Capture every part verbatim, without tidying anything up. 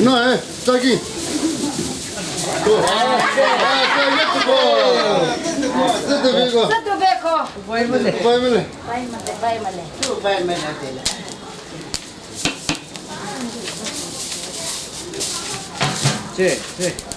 No, eh, taki. Go. Ah, ah, ah, yetu go. Yetu go. Yetu go. Bye, bye. Bye, bye. Bye, bye. Bye, bye. Che, che.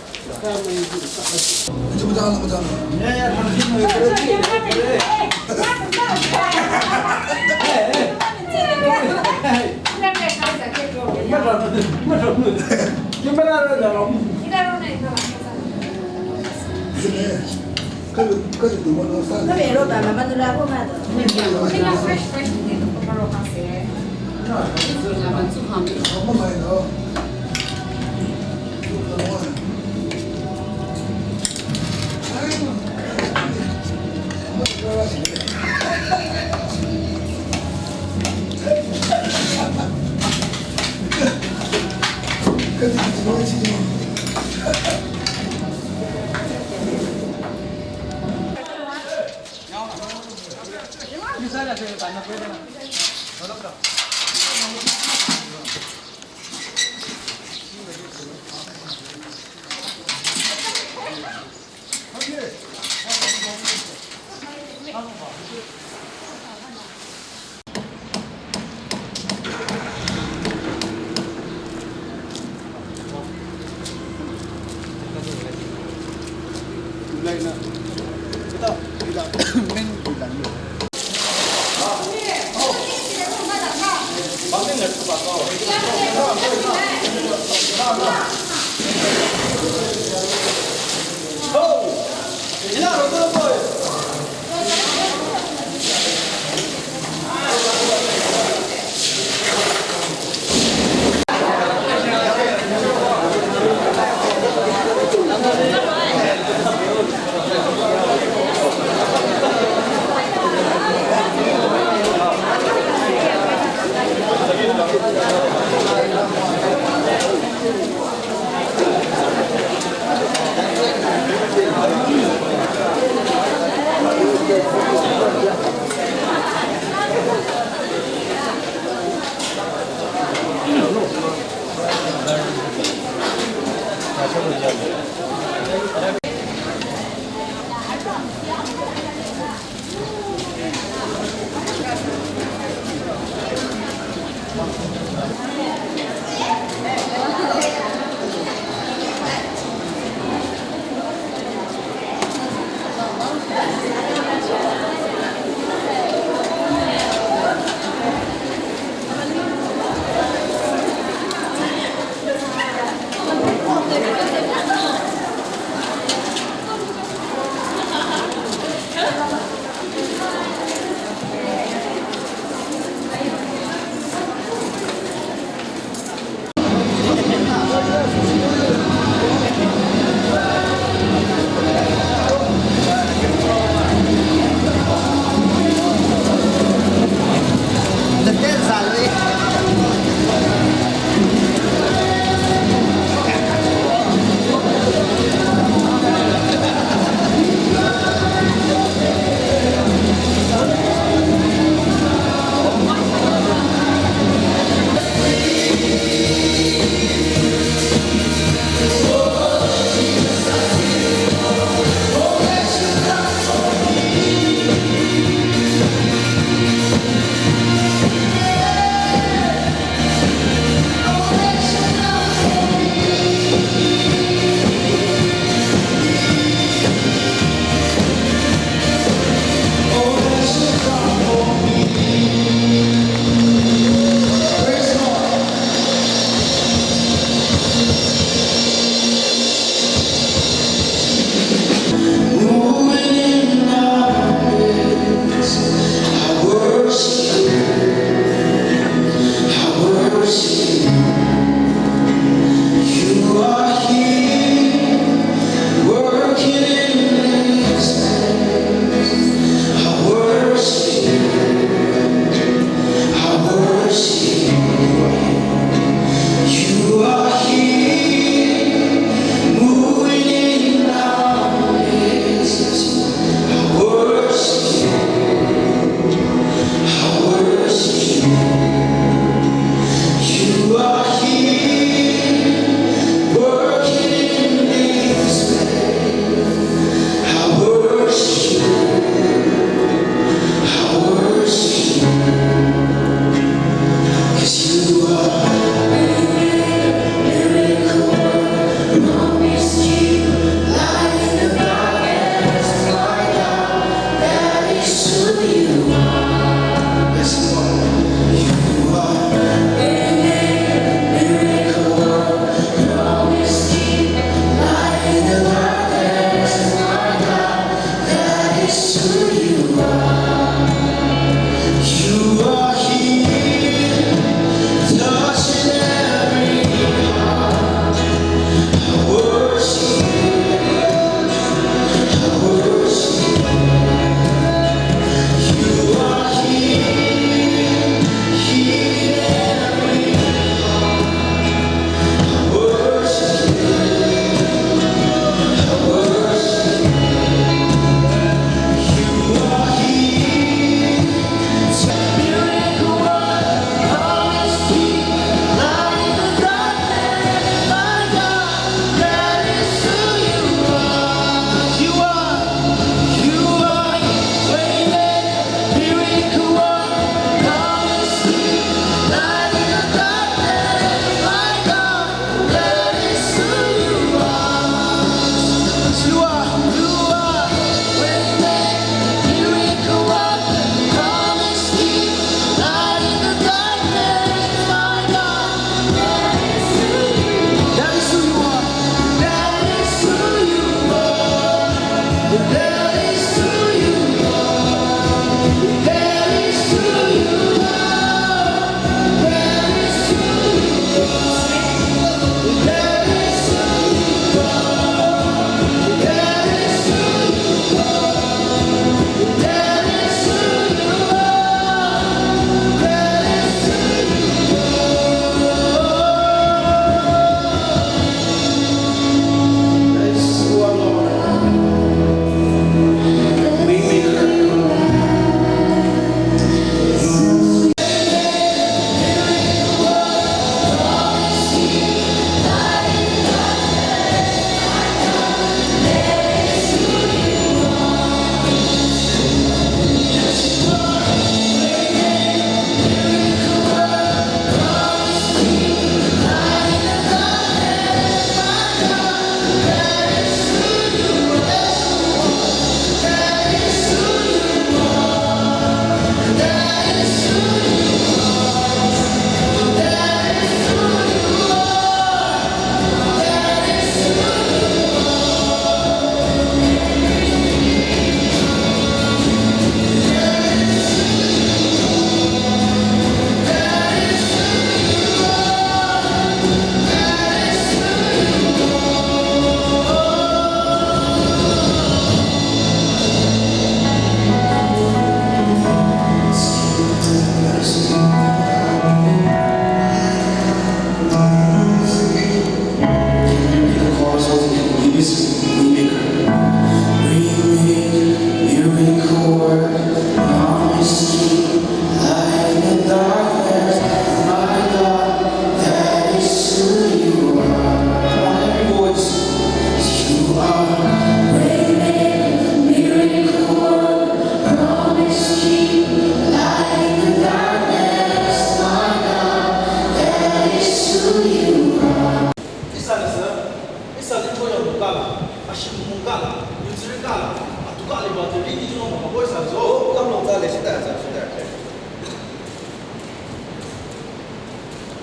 Shimung kala, yutsiri kala, atuka liba tu liki junung mama boy sa zo. Oh, kamlong tsale, shita, shita, shita.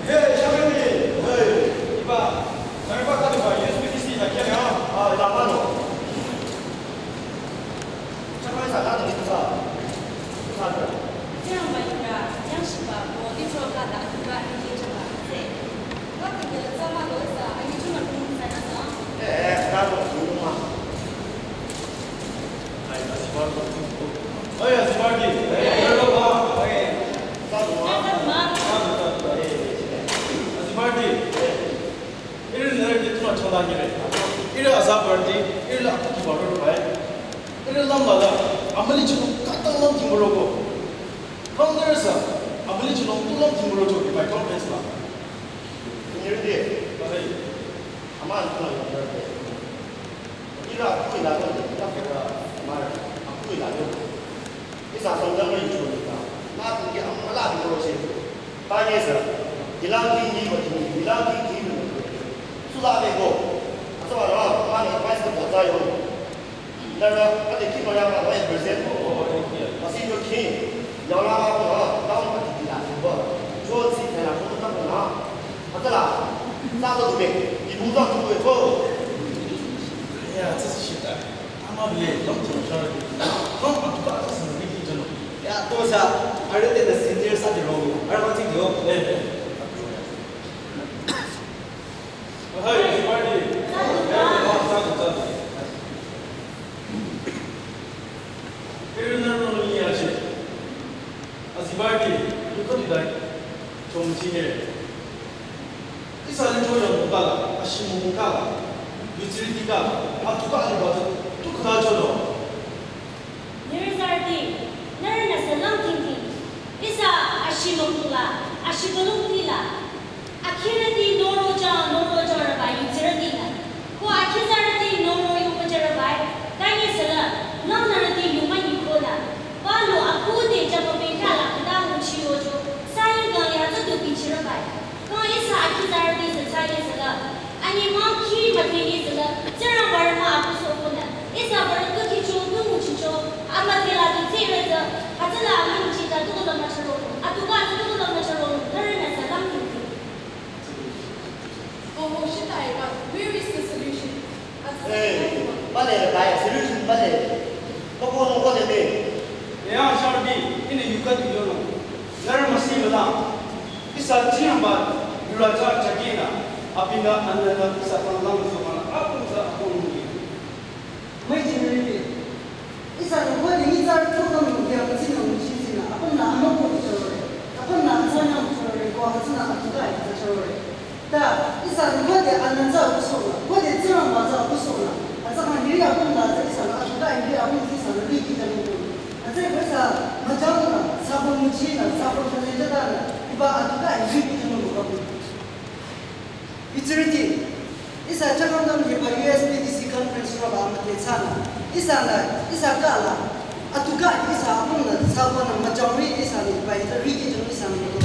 Hey, Shabani. Hey, iba, nariba kaliba, U S B T C na kya ya? Ah, ila mano. Shabani sa, nani sa? Sa. Jang ba ira, jang shiba, bo litro kala, atuka, ni jaba, se. Iri azaba party, iri la aku kibar pai. Iri lamba la, amali chino kata lam timbo roko. Congress a, amali chino tu lam timbo roko, my conference la. Iri de. Aman tu la. Ira aku ila ko, ira ko, mar, aku ila ko. Ihsa sangdang ri chu nika. Na tu ki am mala bi ko se. Ta ye sa. Ilang ki ni ba ki ni, ilang ki ki ni. Su la be ko. Asa ba ra, ma ni advice ko ta yo. Na ra, ka de ki ma ya ma ba present ko. Ma si yo ki. Ya la ma ko, ta ma ki la ko. Cho si ta la ko ta ko na. Asa la. Sa ko du be. Ibu ta ko ko. Ya, 这是现代。 Ama bile, long term share. Long atuka ata sini ki jano. Ya, to sa, are te na senior sa de long. Are ma ting yo. Eh, eh. Hai, party. Sa, sa, sa. Iri na ro ni ya che. Azibati, yuko di dai, chongchi ne. Ihsa ni choyo mukala, ashimu mukala, yutsiriti kala, atuka ni bata, tukuta chono. Nirizarti, nari na salam tingting. Ihsa ashimu kula, ashimu kula. Akhirüti noroja, noroja rabai yutsirüti la. Ko akhizarüti noro yungpajarabai. Tangi sala, nangnarüti yungma yikola. Palo aku de japa pekala kata nguchi rojo. Sayi gang ya zatu bichirabai. Ko ihsa akhizarüti sa tangi sala. Ani mangki matengi sala. Tsara barma aku sokuna. Ihsa baratu kicho tu nguchicho. Ama tela tu tsireza. Hatala ama nguchi ta tu la macharo. Atuka tu la macharo. Nari na salam tingting. Oh, oh, shita eba, where is the solution? Hey, bale, bale, solution bale. Bako no ko de. Ya, sharbi, ine yuka di yono. Nari masi bala. Ihsa tiyamba, yura cha chakina. Apina anana ihsa panglang so mana. Apun sa apun ni. Mai jingrebe. Ihsa nü khode nyitsarü thokang nü kya mütsinü nguchi tsinü, apümnü amüko chorore, apümnü atsanü chorore, ko hütsünü atuka ihsa chorore. Ta, ihsa nü khode anatsa kusona, khode Tsingrangba tsa kusona, atsa kang hiri apümnü atsa ihsa nü atuka hiri apüm ihsa nü liki tsa nü. Atsa ihsa majang nü, sabon nguchi nü, sabon challenge ta nü, iba atuka hiri liki tsa nü. Yutsirüti, ihsa chakangdam hiba U S B T C conference roba amate tsana, ihsa na, ihsa kala, atuka ihsa apümnü, sabon nü majangri ihsa ni, hiba yutsirüti jang ihsa ni ko.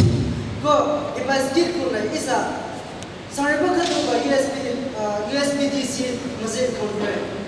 Ko, hiba skit ko na ihsa, sangre pa khato ba U S B, uh, U S B T C music conference.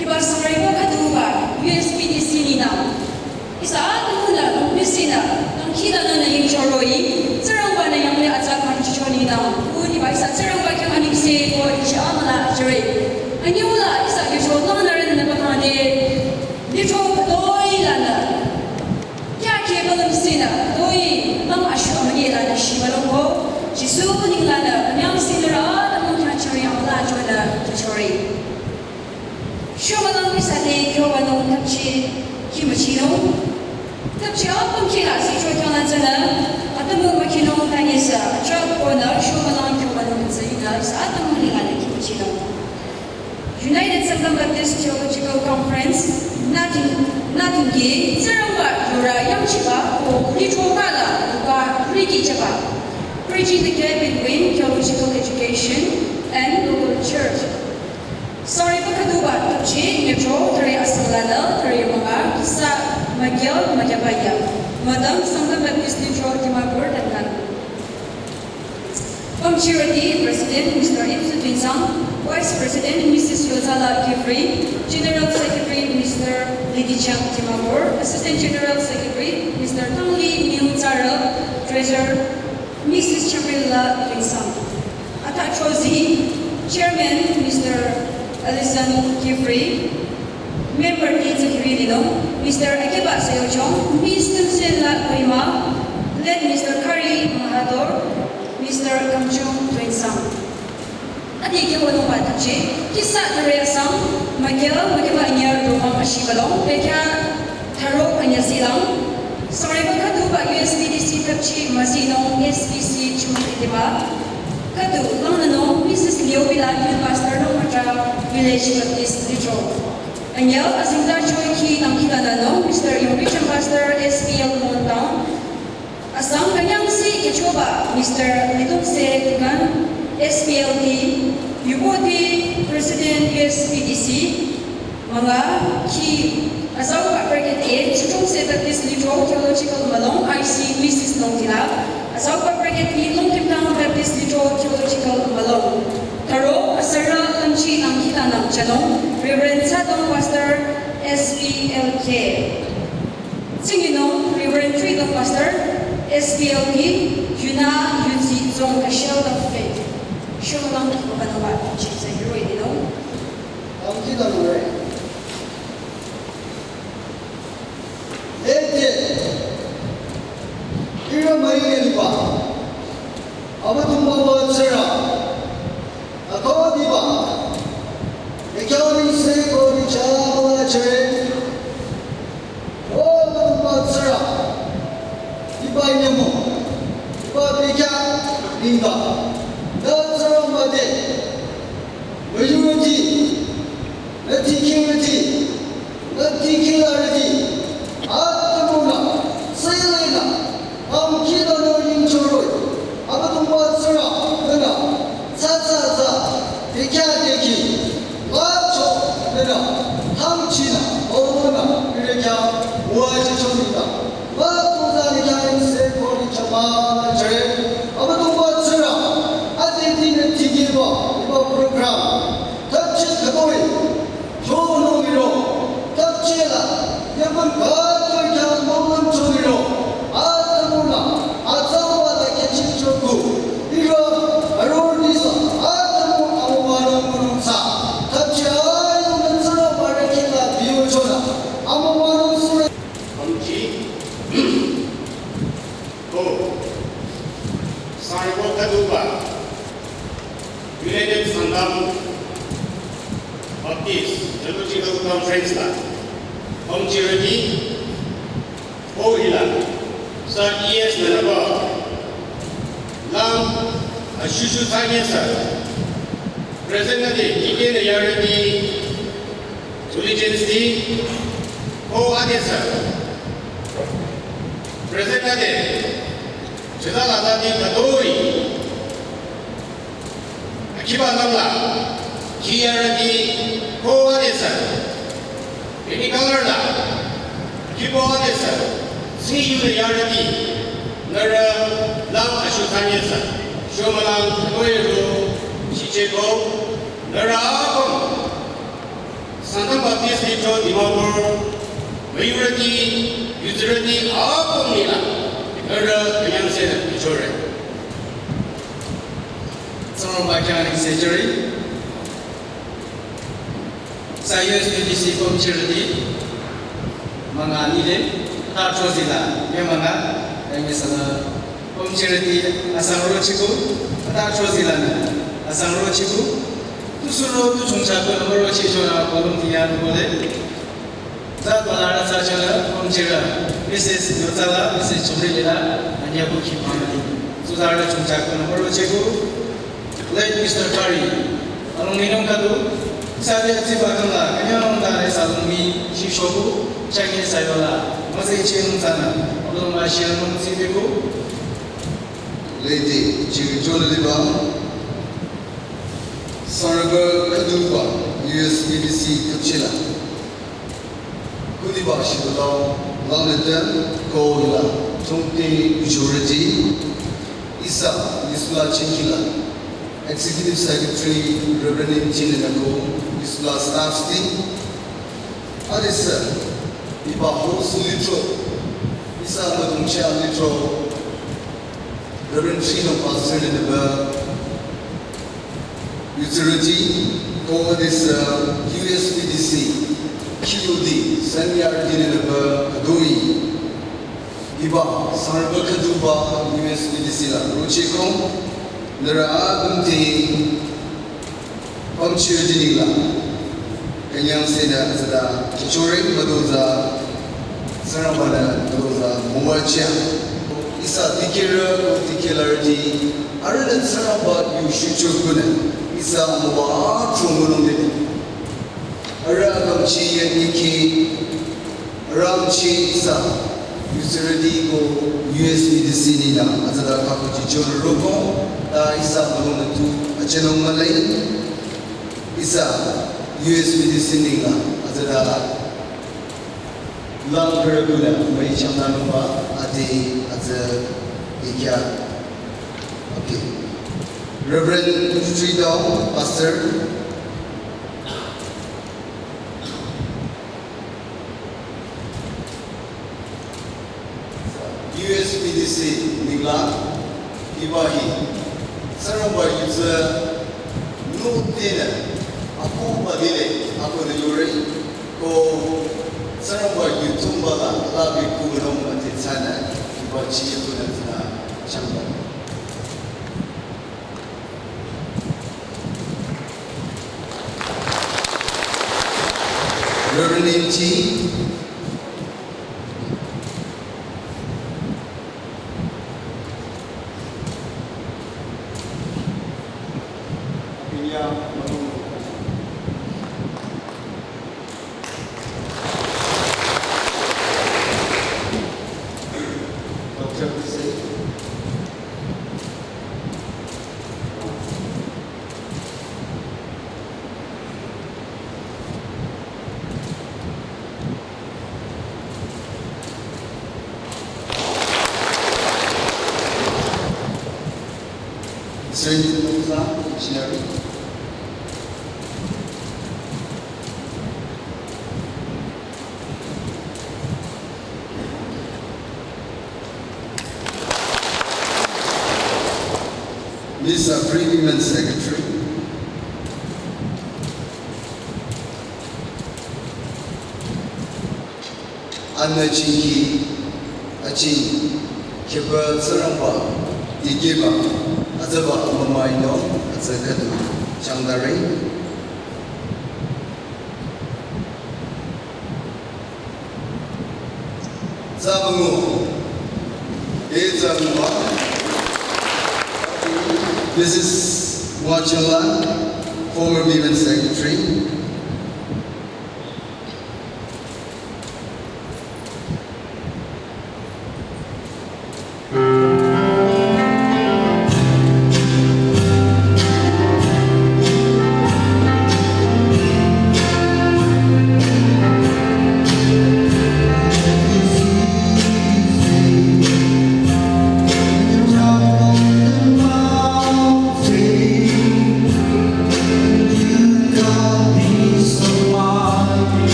Hiba sangre ko khüduba U S P D C nina. Ihsa atümungnü, nungbisinü, nangkhidangnangnü yingchoroh-i, Tsingrangbanü yanglih atsa kangchicho nina. Uniba ihsa Tsingrangba khyang anengse ko ichi amüla jüre. Anyüla ihsa kyocho langnürünü bakangde. Lithro khütoi lanü. Kya khe balüm sinü, toi, mang ashu amüni lanü shimülung ko, Jisu ninglanü, anyang sinü ra, tamung khyang chari amüla chonü, kachori. Shomülung ihsa te kyobanung tapchi, kimachinung. Tapchi apüm kila si chokyo na tsana, atümung makinung tanyisa, chok kona, shomülung kyobanung tsayina, ihsa atümung ninglanü kimachinung. United Sangtam Baptist Theological Conference, Nating, Natinggi, Tsingrangba yura yangchiba, ko lithro kala, luka riki chaba. Bridging the gap between theological education and local church. Sorry, pa khüduba, tapchi, nyetro, tari asanglanü, tari manga, kisa, magial, magiabaya. Madam, Sangtam Baptist Lithro, Dimapur, Dangan. Pamchirati, President, Mister Imsu Tinsang, Vice President, Missus Yozala Kifri, General Secretary, Mister Ligichang Timamur, Assistant General Secretary, Mister Tangli Niu Tsara, Treasurer, Missus Chaprilla Tinsang. Ata Chozi, Chairman, Mister Alison Kifri, Member ni tsü kiri linung, Mister Akeba Seyochong, Miss Tunsenla Koima, late Mister Kari Mahador, Mister Kamchung Twinsang. Adi kyo wano ba tapchi, kisa tare asang, magya, magya ba anyar romang ashi balong, bekya taro anya silang. Sorry, ba khüdu ba U S B D C tapchi, masinong S B C chumang itiba. Khüdu, lang nanong, Missus Liobila, Youth Pastor, Nongmatra, Village Baptist Lithro. Anyau azingda choi khi nangkhidangnangnung, Mister Yongricham Pastor, S P L Mon Town. Asang kanyangsi kechoba, Mister Lidongse Tikan, S P L T, Yuboti, President, U S B D C. Manga, khi, azauba bracket A, Chitongse Baptist Lithro Theological Malong, I C, Missus Nongdila. Azauba bracket B, Longkimtang Baptist Lithro Theological Malong. Taro, asara, lamchi, nangkhidangnang, chanong, Reverend Sadong Pastor, S P L K. Tsinginong, Reverend Tridong Pastor, S P L K, Yuna, Yutsi, Zong, A Shield of Faith. Shulong, Babanova, Jesus, Hero, you know. Nangkhidangnang, right? Ete, ira mai liba, Abüdongba tsüra, akodiba, ekyaoni se kodi chabala chere, O Abüdongba tsüra, iba Ba nyamo, ba bekya, ningba, nü Tsingrangba te, müyurüti, nü dikehrüti, nü dikehlarüti, atümungnü, tsülenü, amkila nü yingchoroi, Abüdongba Tsingrang, nünü, tsü tsü tsü, bekya bekhi, lacho, nünü, hamchinü, omonü, irekya, uwa jichonita. Ba tuza nikya inse kori chama chere. Abüdongba Tsingrang, ade dine tigiba, iba program. Tapche khadoi, chono miro. Tapche la, yaman khadoi kya moman choniro. Atamuna, atsawa la kechi choku. Iro, aror nisa, atamu amawano murutsa. Tapche ayo metsara marekela biyo chona. Amawano sura. Pamchi. Ko. Sargo Kaduba. United Sangam Baptist Theological Conference la. Pamchi Redi. Ko ila. Sa E S na naba. Lam. Ashushu Tanya sa. Present na de. Kike na yaredi. Diligence di, ko adesa. President ade, cheda lada di kadoi. Akiba lamla, kiyara di, ko adesa. Ini color la, kibo adesa. Si yu de yara di, nara lam ashu tanyesa. Shomalang, koyero, chicheko, nara akong. Sangtam Baptist Lithro Dimapur, majority, majority, apüm nila, nara kanyang se na bichore. Tsingrangba khyang ningse jüre. Sa U S B D C pümchirüti, manga nile, ta chozila, me manga, enge sana, pümchirüti asang rochiku, ta chozilanü asang rochiku, tu suro tu chungcha ko number rochi chona kolum tiya tu kole. Za dolara za chona pümchirü, Missus Yotsala, Missus Chumri lila, anya ko ki family. Suzara chungcha ko number rochiku, late Mister Kari, alung minung kadu, sabi atsi bakang la, kanyang dane salung mi, shi shoku, changi sayola, maze ichi nung sana, alung ma shi nung si biku. Lady Jimmy John Libang, Saraba Kaduba, U S B D C Kachila. Kudiba Shibulau, Lameten, Kola, Chungte Majority, Isa, Isla Chingkila, Executive Secretary, Reverend Jin Nako, Isla Staff Team, Adisa, Iba Hosu Litro, Isa Madungcha Litro, Reverend Chino Pastor Neba, Utsirati, Ko Adisa, U S B D C, Q U D, Sanyar Dinaba, Adoi, Iba, Sarba Kaduba, U S B D C la, Rochekong, Nara Abunti, Pamchir dinila, kanyang sena zada, chore madoza, sarabana madoza, muwacha. Isa dikira ko dikira di, arana saraba yu shucho kuna, isa muwa chungunung dini. Ara kamchi ya niki, Ramchi sa, Utsirati ko U S B D C nina, azada kakuchi chon roko, ta isa malong tu, achenong malai, isa U S B D C nina, azada lang perakula, mai chamna nomba, adi, aza, ikya. Okay. Reverend Freedom, Pastor. U S B D C ningla, iba hi, saramba yutsü, nu tene, aku badile, aku de yore, ko, saramba yutumba la, la bi ku no ma te tsana, iba chi tu na tsana, chamba. Reverend Imchi, Saint Luke Missionary. Miss Afri, Women's Secretary. Anü chingki, aching, kheba Tsingrangba, dikehba, atsüba mümüinung, atsü khüdu, changdare. Tsabangu. Eh, Tsabangu. Missus Wachangla, former Women's Secretary.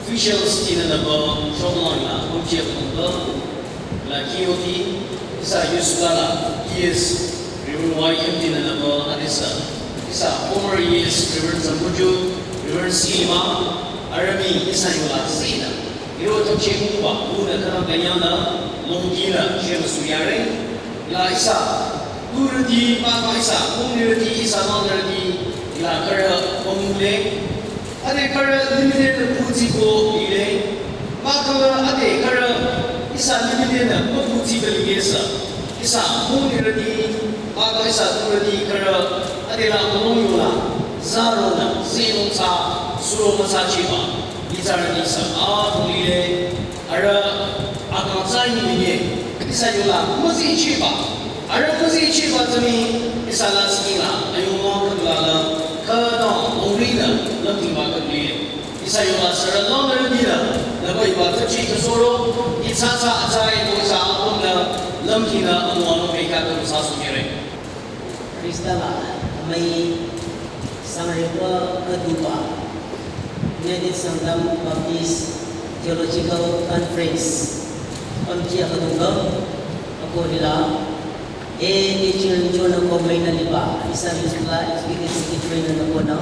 Officials tinü nüba shomlang la pümchi aküdongba la K O T, ihsa youth la la E S, Reverend Y M tinü nüba adisa, ihsa former E S, Reverend Zambuju, Reverend Silima, arüh mii ihsa yola sina, iro tokche kuba, unü khanang kanyang la, longki la, shema suyare, la ihsa, turüti, papa ihsa, mungnirüti, ihsa langnirüti, la khürü, pamule, ade khürü limite nü putsiko lile. Mahkhang ade khürü ihsa limite nü müputsiba lile sü. Ihsa mungnirüti, mahkhang ihsa turüti khürü ade la mulong yola. Zaronü, zinung tsü, suro mütsachiba. Nyitsarüti sü, adrong lile. Arüh akang tsü nyi nyi, ihsa yola müzichiba. Arüh müzichiba tsü mii, ihsa la singla, ayung mong khüdula la, khüdong, ongri la, lümtingba khüduli. Ihsa yola sürü longre dila, nüba iba tsüchi khüsoro, itsatsa atsai ko ihsa apüm la, lümting la, amüwa nung meka khüdu sa sungire. Krista la amai sangreba khüduba United Sangtam Baptist Theological Conference pamchi aküdongba ako hila e teacher chona ko maina liba ihsa youth la executive secretary nü ko na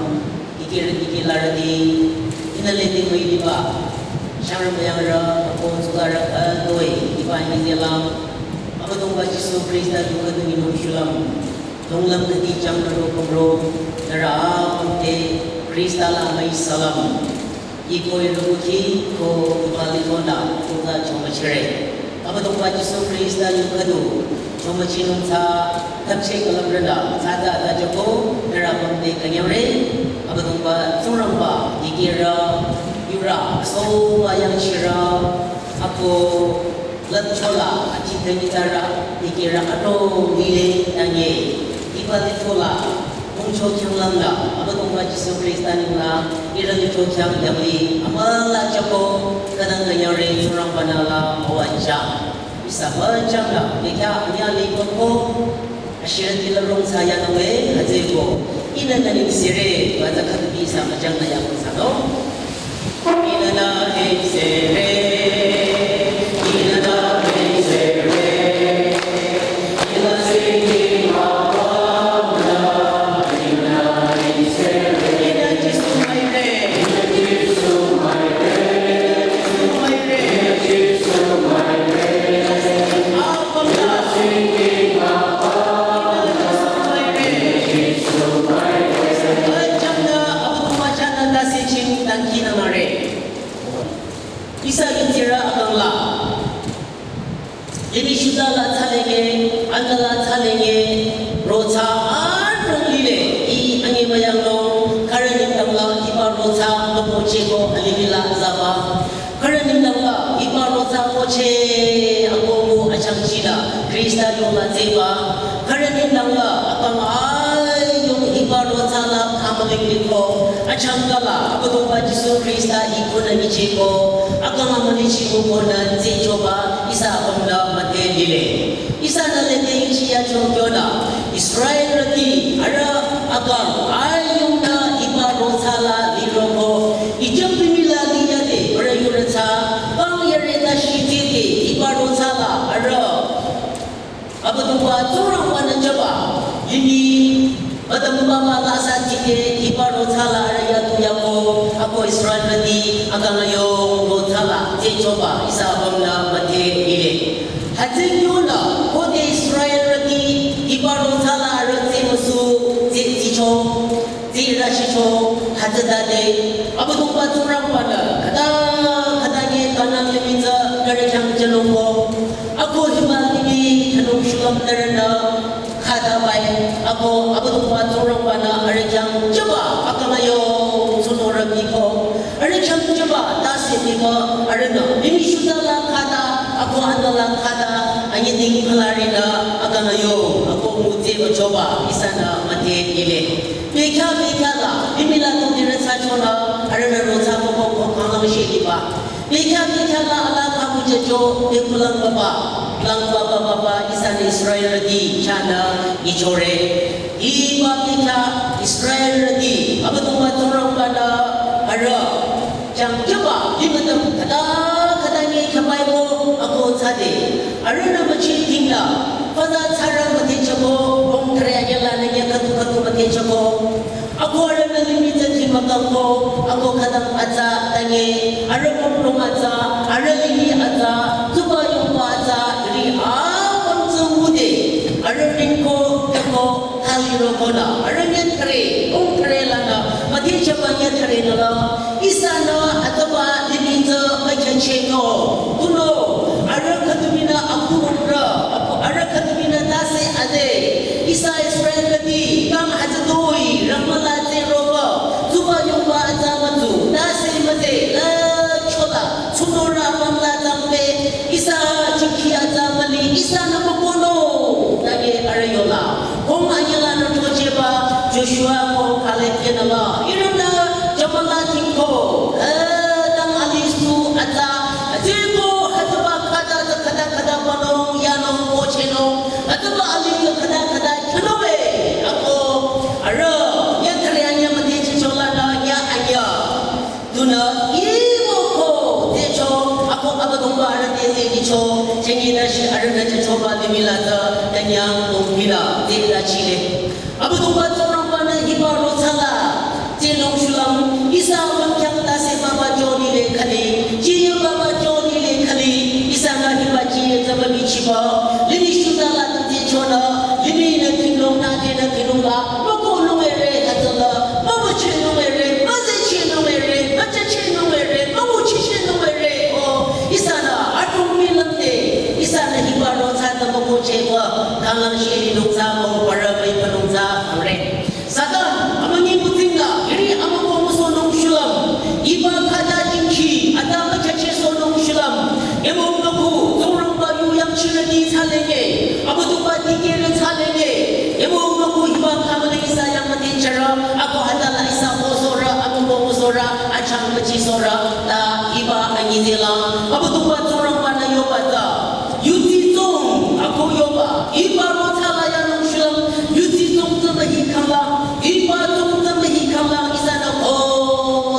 ikirü ikilarüti inaleti mai liba shangrü mayangrü ako tsuzarü adoi iba inizela Abüdongba Jisu Krista yu khüdu nginung shulüm. Longlam khüdi chang nüro kumro, nührü apüm te Krista la amai salam. Iko irukhi ko ipalitona, tuta chomachire. Abüdongba Jisu Krista yu khüdu, chomachinung tsü, tapche kalamrela, tsada da joko, nührü apüm te kanyangre. Abüdongba Tsingrangba, ikirü, yurü, asoba yangchirü, ako, lümchola, achi temi tara, ikirü ato lile tanye. Iba litola, mungcho khyang lamla, Abüdongba Jisu Krista ningla, irü lito khyang yamli, amüla chako, khüdang kanyare, Tsingrangba nü la, awacha. Ihsa müchangla, bekya, anya li koko, Ashirati la rong sa ya nwe, hütsüko. Inü nü ning sire, baza khüdu bi sa müchang nü ya ko sa no. Inü nü ning sire, inü nü ning sire. Ila singing mama, inü nü ning sire. Inü Jisu mai re. Inü Jisu mai re. Inü Jisu mai re. Inü Jisu mai re. Ila singing mama. Ihsa yutsirü akangla. Yemi shuta la tsalenge, anda la tsalenge, rocha arong lile, i angi mayang lo, khürü nengdang la, iba rocha, mapocheko, alimila zaba. Khürü nengdang la, iba rocha poche, akomu achangchila, Krista yola zeba. Khürü nengdang la, akang ayung iba rocha la kamaling liko, achangkala, Abüdongba Jisu Krista ikonü nyicheko, akang amülichiko konü zechoba, ihsa apümla müte lile. Ihsa nü lete ichi ya chongkyonü, Israelrüti, arüh akang, ayungnü iba rocha la liroko, Ijip limih la liyade, arüh yurü tsü, kang yare ta shitide, iba rocha la, arüh. Abüdongba Tsingrangba nü jüba, yini, badam baba la sa tide, iba rocha la, arüh yatu yako, ako Israelrüti, akang ayung rocha la, zechoba, ihsa apümla müte lile. Hütsü kyonü, khode Israelrüti, iba rocha la arüh tse müsu, tse tsicho, tse rashicho, hütsütade, Abüdongba Tsingrangba nü, khüta, khüta nye Kanan limih tsü, khürü khyang chelongko, ako hiba limih, khanung shulüm nührünü, khüta bai, ako Abüdongba Tsingrangba nü, arüh khyang jüba, akang ayung, tsunung rübiko, arüh khyang jüba, tase biba, arühnü, limih shuta la khüta, ako anda la khüta, anyi ding phalari nü, akang ayung, ako mutse bachoba, ihsanü müte lile. Bekya bekya la, limih la tu dire sa chonü, arühnü rocha koko ko kanglang shiliba. Bekya bekya la ala kamu jejo, bekulang baba, lang baba baba, ihsanü Israelrüti, chanü, ichore. Iba bekya Israelrüti, Abüdongba Tsingrangba nü, arüh. Yang jüba limütüm khüta khüta nyi khyapaibo ako tsade. Arühnü müchi tingla. Fada tsara müdhechako, bong thre anyala nanya khütu khütu müdhechako. Ako arühnü limih tsü tingmakangko, ako khütang atsa tanye, arüh bong rong atsa, arüh lili atsa, tuba yongba atsa, ri apüm tsü ngude, arüh ringko, tako, thali roko la, arüh nyan thre, bong thre lanü, müdhechaba nyan thre nüla, ihsanü ataba limih tsü mükyacheno. Kuno, arüh khütuminü akurungrü, apu-, arüh khütuminü tase ade. Ihsa Israelrüti, kang hütsütoi, rangmüla tse roba, tuba yongba atsa mütsu, tase mütse, la chola, tsunorü apüm la tangpe, ihsa jikhi atsa müli, ihsanü mükono, tanye arüh yola. Kong anyala nü chocheba, Joshua ko Caleb kenüla. Ihrünü jamala tingko, eh, dang alisu atsa, atsiko hütsüba khüta tsü khüta khüta banung, yanung, kochenung, hütsüba alisu khüta khüta khyünung e, ako, arüh, nyan thre anya müdhechichola nü, nyan anya. Tunü imo ko techo, ako Abüdongba arüh te tejicho, chengi nü shi arühnü jechoba limih la tsü, tanyang bong bila, te la chile. Abüdongba Tsingrangbanü hiba rothsala, tenung shulüm, ihsa apüm khyang tase baba joni le khali, jiye baba joni le khali, ihsanü hiba jiye tsü mübichiba, limih shutala tu techonü, limih nü tinung nü tenü tinung la, mükonung ere hütsüla, mübüchinung ere, müzechinung ere, müchachinung ere, mübüchichinung ere, o, ihsanü, atung mi lümde, ihsanü hiba rothsa tsü mükocheba, kanglang shiri nungsa, ko para bai panungsa, amre. Satan, amünyi mütingla, iri amüko müsonung shulüm, hiba khüta jingkhi, atsa müchache sonung shulüm, emo müku, Tsingrangba yu yangchirüti tsalenge, Abüdongba dikehrü tsalenge, emo müku hiba khamüle ihsa yang müdhechara, ako hütsüla ihsa müsorü, amüko müsorü, achang müchisorü, ta hiba anyizela, Abüdongba Tsingrangbanü yoba tsü, yuti tsung, ako yoba, hiba rothsala yanung shulüm, yuti tsung tsü mühi khamla, hiba tsung tsü mühi khamla, ihsanü ko,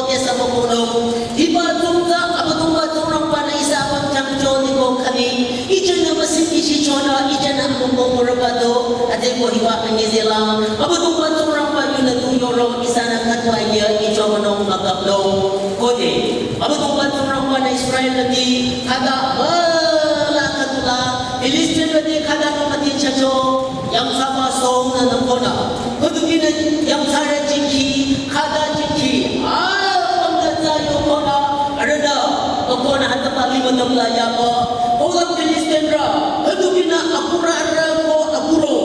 tesü mükono. Hiba tsungta Abüdongba Tsingrangbanü ihsa apüm khyang joni ko khali, ijenü müsing ishi chonü, ijenü amüko mürüba do, ate ko hiba anyizela, Abüdongba Tsingrangba yunü tu yoro, ihsanü khütwa ye, ijo münung mükaplo. Kode, Abüdongba Tsingrangbanü Israelrüti, khüta, bala khütula, Filistinrüti khüta nü müdhechacho, yangthsaba song nü nü konü. Khüdu kinü yangthsarü jingkhi, khüta jingkhi, apüm nü tsü yo konü, arühnü, ko konü hütsüba limütüm la yaba. Kolang Filistinrü, khüdu kinü akurü arüh ko akuro.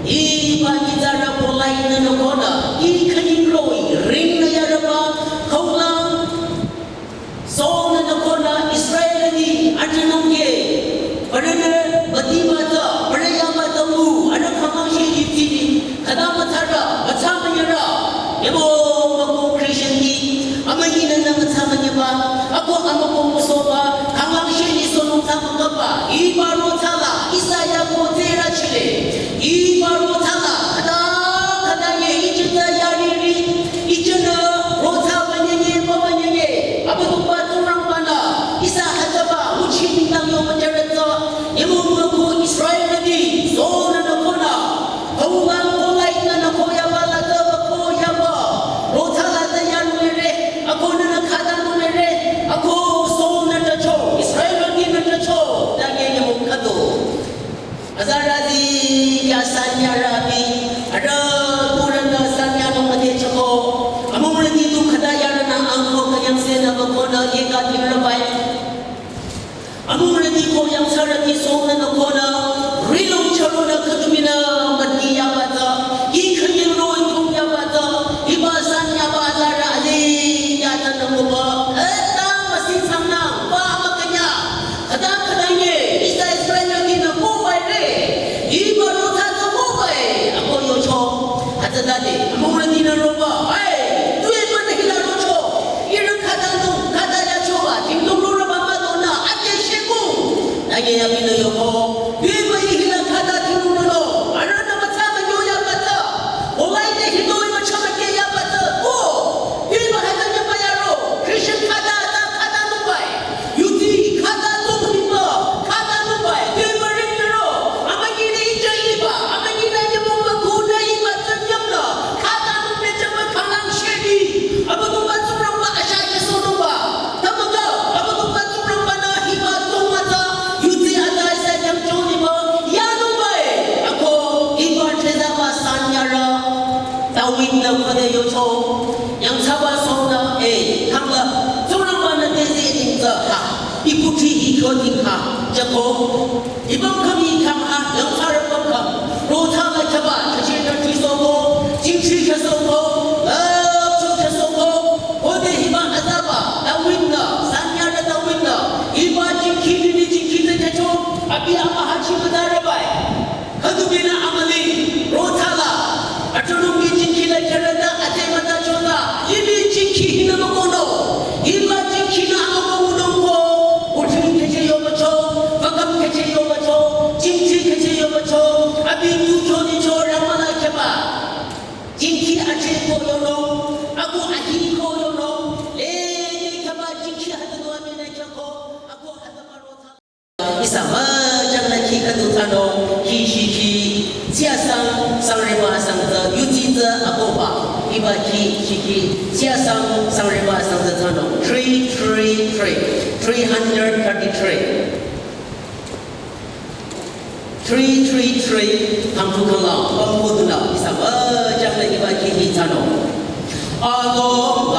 Hiba nyitsarü Goliath nü nü konü, i khanying roh-i, ring nü yarüba, kolang, Saul nü nü konü Israelrüti atünung ke, parünü bati bata, parü ya bata mu, arüh khamang shi yipti ni, khüta müthsarü, müthsa münyarü, yebo müko Christian ni, amünyi nü nü müthsa münyaba, ako amüko müsohba, khamang shi ni sonung thsa mükaba, hiba rothsala, ihsa ya ko tsürü chile, hiba rothsala, khüta, khüta ye, ichita yariri, Ijenü rothsa banyenge, bamanyenge, Abüdongba Tsingrangbanü, ihsa hütsüba, nguchi nengdang yo müjürütsü, yemung müku Israelrüti, Saul nü nü konü, kolang Goliath nü nü ko yaba la tsü ba ko yaba, rothsala tsü yanung ere, ako nü nü khüta nung ere, ako Saul nü tacho, Israelrüti nü tacho, ta ye yemung khüdu. Azarüti ya sanyarü abi, arüh kurünü sanyanung müdhechako. Amungrüti tu khüta yarünü angko künyangsenü ba konü yeka tingrübai. Amungrüti ko yangthsarüti sonü nü konü, rilong charünü khütuminü müti yaba tsü, i khünying roh-i tung yaba tsü, hiba sanyaba azarü ali ya tsünü müba, eta müsing sangnang, ba mükünya. Khüta khüta nye, ihsa Israelrütinü ko bai re. Hiba rothsa tsü ko bai, ako yocho. Hütsütade, amungrütinü roba, ai, tuepü nü hila rocho. Ihrü khüta nung, khüta yachoba, tingdong rorüba müdonü, ate shekung. Nanye abinü yoko. Tuepü i hila khüta tingdong roro, arühnü müthsa münyo yaba tsü. Olai te hitoi mücha müke yaba tsü, ko. Tuepü hüta nyaba yaro, Christian Kuthri hi kyo tingkha, jako. Ibang kami kam ha, yang sar bang kam. Rotha la kaba, kache na trisoko, jingchi kasoko, love kasoko. Ode hiba azaba, David na, sanya na David na. Iba jingki ni jingki te kacho, abi ama hachi madara bai. Khüdu binü amüling, rothala, atulung ki jingki la khereta, ate mata chota, ibi jingki hinü mükono, iba jingki nü amüko münungko, kuthri kheche yobacho, vakam kheche yobacho, jingki kheche yobacho, abi nyu kyo ni cho ramana kheba. Jingki ache ko yono, aku ahi ko yono, le ye kheba jingki hadu do amina kheko, aku hadu ma rothala. Ihsa müjang la khi khüdu thsanung, khi shi khi, sia sang, sang reba sang tsü, yu tsi tsü, akoba, iba khi, shi khi, sia sang, sang reba sang tsü thsanung, three three three, three hundred thirty-three. Three three three, thang tu khang la, bang ko du la, ihsa müjang la iba khi hi thsanung. Alo,